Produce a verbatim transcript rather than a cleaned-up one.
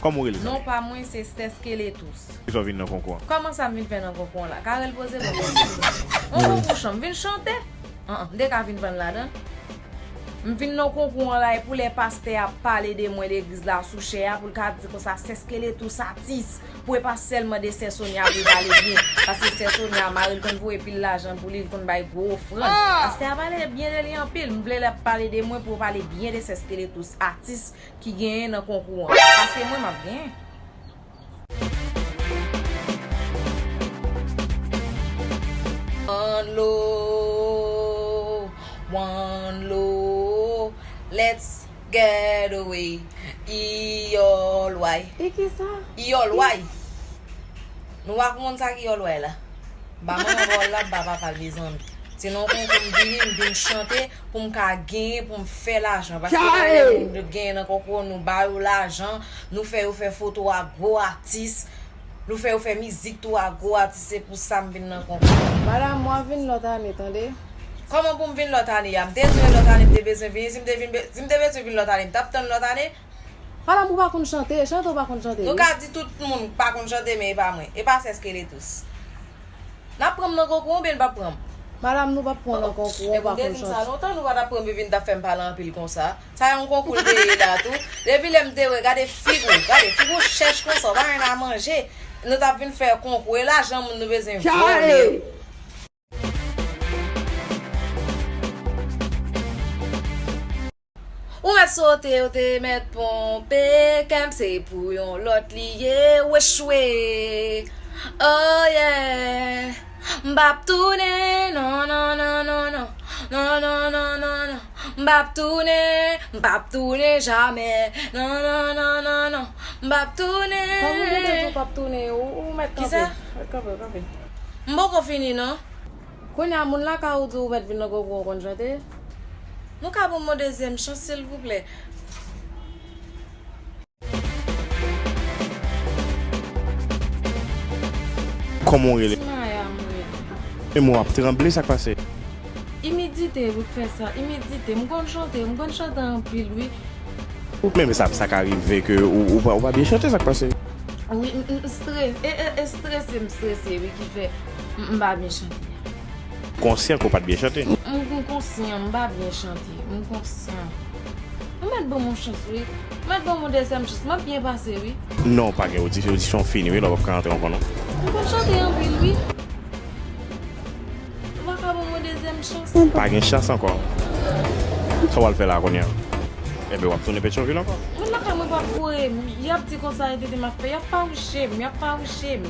Kòman w rele sa? Non pa mwen se Seskeletus. Kisa w vin nan konkou an? Kòman sa m vin fè nan konkou an la? Karèl poze bon kesyon. On konkou chan, m vin chante? An, an, m te ka vin vann ladan. M vin nan konkou an la, e pou lè pastè ap pale de mwen legliz la sou chè a, pou l ka di konsa, Seskeletus atis, pou e pa sèlman de Sè Sonia pou l pale byen. Paske Sè Sonia, mari l konn voye pil lajan pou li, l konn bay gwo ofrann. Pastè a pale byen de li anpil. M vle lè ap pale de mwen pou yo pale byen de Seskeletus atis ki genyen nan konkou an. Paske mwen, m ap genyen. One love, one love, let's get away. Iyòlway. E kisa? Iyòlway. Nou pa konn sa ki iyòlway la. Ba manman pa w l la, ba papa l, mezanmi. Se nan konkou m vini, m vin chante pou m ka genyen, pou m fè lajan. Paske lè moun yo genyen nan konkou, nou ba yo lajan, nou fè yo fè foto ak gwo atis, nou fè yo fè mizik tou ak gwo atis. Se pou sa m vin nan konkou. Madanm, w a vin lòt ane, tande? Kòman pou m vin lòt ane a? M te di w lòt ane m te bezwen vini. Si m te vin be-, si m te bezwen vin lòt ane, m t ap tann lòt ane. Madanm, ou pa konn chante, chante ou pa konn chante. Nou ka di tout moun pa konn chante, men e pa mwen. E pa Seskeletus. N ap pran m nan konkou oubyen n p ap pran m? Madanm, nou p ap pran w nan konkou, ou pa konn chante. Epi m te di m sa lontan, nou pa t ap pran m epi n t ap fè m pale anpil konsa. Sa yon konkou l te ye la tou. Depi lè m te wè, gade figi w, gade figi w chèch konsa, w pa jwenn a manje. Nou t ap vin fè konkou, e lajan moun nou bezwen vòlè. Ou mèt sote, ou te mèt ponpe, kè m se pou yon lòt li ye, wechwe. Oh yeah. M p ap tounen, non, non, non, non, non. Non, non, non, non, non. M p ap tounen, m p ap tounen jamè. Non, non, non, non, non. M p ap tounen. Kòman ou mete tou p ap tounen? Ou, ou mèt kanpe. Kisa? Mèt kanpe, kanpe. M poko fini, non. Kounye a, moun lakay ou di ou mèt vin nan konkou, ou konn chante? Nou ka ban m yon dezyèm chans, silvouplè? Kòman w rele? Ti Maya, m rele. E mwen w ap tranble, sa k pase? Imidite, wi, k fè sa. Imidite. M konn chante, m konn chante anpil, wi. Men, men sa, sa ka rive ke ou, ou pa, ou pa byen chante, sa k pase? Wi, m, m, m stre-, e, e, e strese, m strese, wi, ki fè m, m pa byen chante. Konsyan ke w pa t byen chante? M, m, m konsyan, m pa byen chante. M konsyan. Ou mèt ban m yon chans, wi. Ou mèt ban m yon dezyèm chans. M ap byen pase, wi. Non, pa gen odisyon, odisyon fini, wi. La w ap ka antre ankò, non. M konn chante anpil, wi. Ou pa ka ban m yon dezyèm chans? Pa gen chans ankò. Sa w al fè la kounye a? Enben, w ap tounen Petyonvil ankò. Moun lakay mwen p ap voye m. Y ap di konsa, e tete m ap fè. Y ap fawouche m, y ap fawouche m.